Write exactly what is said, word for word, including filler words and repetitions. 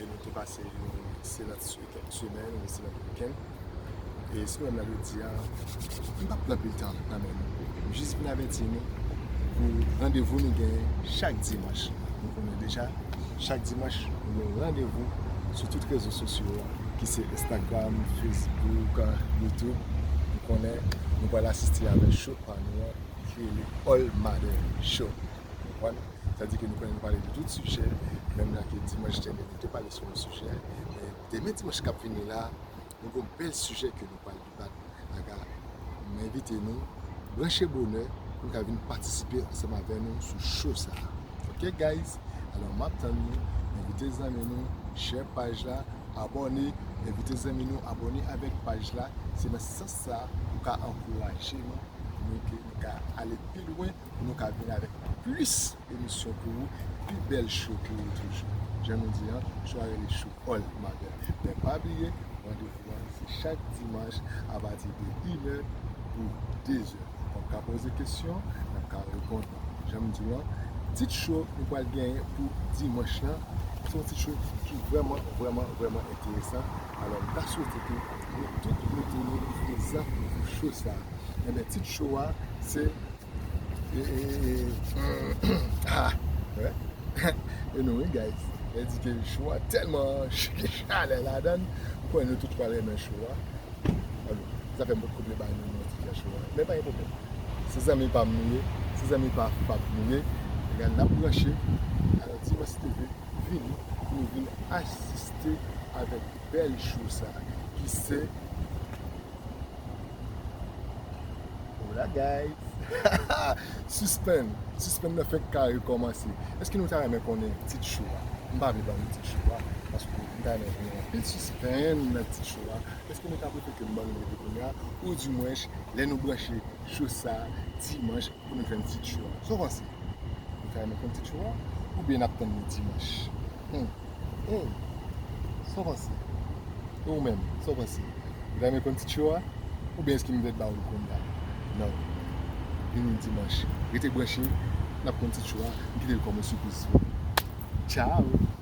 Nou te pase yon ekselan semèn, yon ekselan wikenn. E si nou menm nan jodi a, m p ap pran anpil tan nan men nou. M jis vin avèti nou pou randevou nou genyen chak dimanch. Nou konnen deja, chak dimanch, nou gen randevou sou tout rezo sosyo a, ki se Instagram, Facebook, YouTube. Nou konnen nou pral asiste avèk show pa nou an, ki rele All Mother Show. Ou konprann? Sa di ke nou konnen nou pale de tout sijè, menm jan ke dimanch dènye nou te pale sou yon sijè. Men demen dimanch k ap vini la, nou gen yon bèl sijè ke nou pral debat. Aga, m envite nou branche bonè pou nou ka vin patisipe ansanm avè nou sou show sa a. Ok, guys? Alò, m ap tann nou. Envite zanmi nou, share paj la, abòne, envite zanmi nou, abòne avèk paj la. Se nan sans sa a, ou ka ankouraje nou, pou nou ke nou ka ale pi lwen, pou nou ka vin avèk plis emisyon pou ou, pi bèl show pou ou toujou. Jan nou di an, show a rele show All Mother. Men pa bliye, randevou an se chak dimanch apati de inè pou dezè. W ap ka poze kesyon, n ap ka reponn ou. Jan m di w an, tit show nou pral genyen pou dimanch lan, se yon tit show ki vrèman, vrèman, vrèman enteresan. Alò, m ta swete ke nou tout nou te prezan pou show sa a. Enben, tit show a, se e, e, e, ah, wè. E nou, wi, guys. Lè di ke show a tèlman gen chalè ladan l, m kwè nou tout pral renmen show a. Alò, sa fè m potko vle bay nou yon ti fè show a. Men pa gen pwoblèm. Se zanmi pa m nou ye, se zanmi pa Fab nou ye. Egal, n ap branche. Alò, Dimanche T V, vini pou nou vin asiste avèk bèl show sa a, ki se Hola, guys! Sispann! Sispann nan fenk kare kòmanse. Èske nou ta renmen konnen tit show a? M pa vle ba nou tit show a, paske m ta renmen konnen anpil sispann nan tit show a. Èske nou ta prefere ke m ban nou li kounye a? Oudimwens, lè nou branche show sa a, dimanch, pou nou jwenn tit show a? Sa w panse? Nou ta renmen konn tit show a? Oubyen n ap tann li dimanch? Hmm. Hmm. Sa w panse? E ou menm, sa w panse? Ou ta renmen konn tit show a? Oubyen èske m vle ba ou l kounye a? Non. Vini dimanch. Rete branche, n ap konn tit show a, m kite l kòm yon sipriz pou ou. Tchao!